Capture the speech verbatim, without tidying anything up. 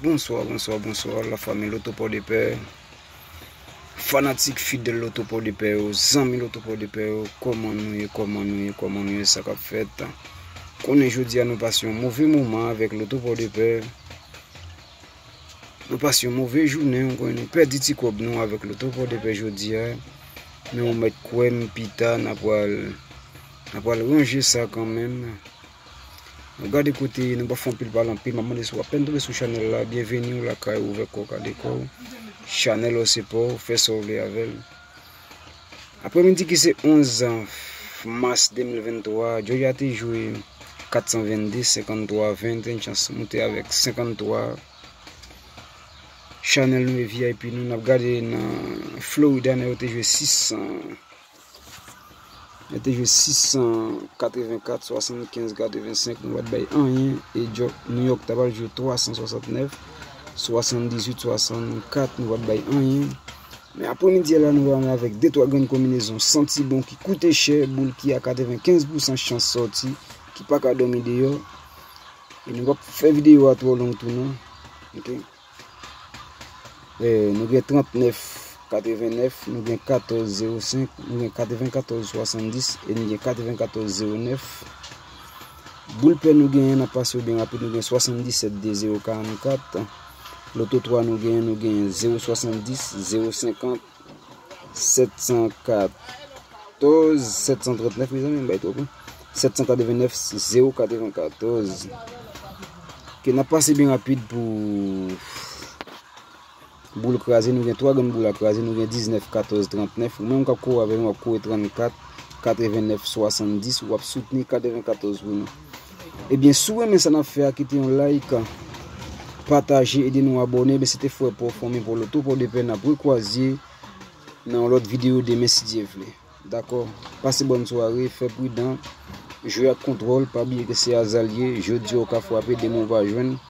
Bonswa, bonswa, bonswa, lafanmi Loto Pòdepè. Fanatik fidèl Loto Pòdepè yo, zanmi Loto Pòdepè yo, kòman nou ye, kòman nou ye, kòman nou ye, sa k ap fèt? Konnen jodi a nou pase yon move moman avèk Loto Pòdepè. Nou pase yon move jounen, nou konnen nou pèdi ti kòb nou avèk Loto Pòdepè jodi a. Men ou mèt kwè m, pita n a pral, n a pral ranje sa kanmenm. Nou gade kote, nou pa fè anpil pale anpil, m ap mande si w apèn tonbe sou chanèl la, byenveni w lakay ou, ouvè kò w, kale kò w. Chanèl ou se pa w, fè sa w vle avè l. Aprèmidi ki se onz mas de mil venntwa, Georgia te jwe kat san vennde, senkanntwa ven, te gen chans moute avèk senkanntwa. Chanèl nou e V I P nou, n ap gade nan Florida, nan yo te jwe sis san. Yo te jwe sis san katrevenkat, swasannkenz, katrevensenk, nou pa t bay anyen. E Djòk, New York ta pral jwe twa san swasantnèf, swasanndizuit, swasannkat, nou pa t bay anyen. Men aprèmidi a la, nou pral avèk de twa grenn konbinezon santi bon ki koute chè, boul ki a katrevenkenz pousan chans sòti, ki pa ka dòmi deyò. E nou p ap fè videyo a twò long tou non. Ok. Eh, nou gen trannèf katrevennèf, nou gen katòz zewo senk, nou gen katrevenkatòz swasanndis e nou gen katrevenkatòz zewo nèf. Boul pè nou genyen, n ap pase yo byen rapid, nou gen swasanndisèt de zewo karannkat. Loto twa nou genyen, nou genyen zewo swasanndis, zewo senkant, sèt san katòz, sèt san trannèf, mezanmi, m bay twòp wi. Sèt san katrevennèf, zewo katrevenkatòz. Ke n ap pase byen rapid pou boul kraze. Nou gen twa grenn boul a kraze. Nou gen diznèf katòz trannèf. Ou menm k ap kouri avè nou, w ap kouri trannkat katrevennèf swasanndis. W ap soutni katrevenkatòz pou nou. Ebyen, si w renmen sa n ap fè a, kite yon like, pataje, ede nou abòne. Ebyen, se te frè pa w, fanmi pa w, Loto Pòdepè, n ap rekwaze nan yon lòt videyo demen, si Dye vle. Dakò? Pase bòn sware, fè pridan, jwe ak kontwòl, pa bliye ke se aza l ye, jodi a w ka frape, demen w pa jwenn.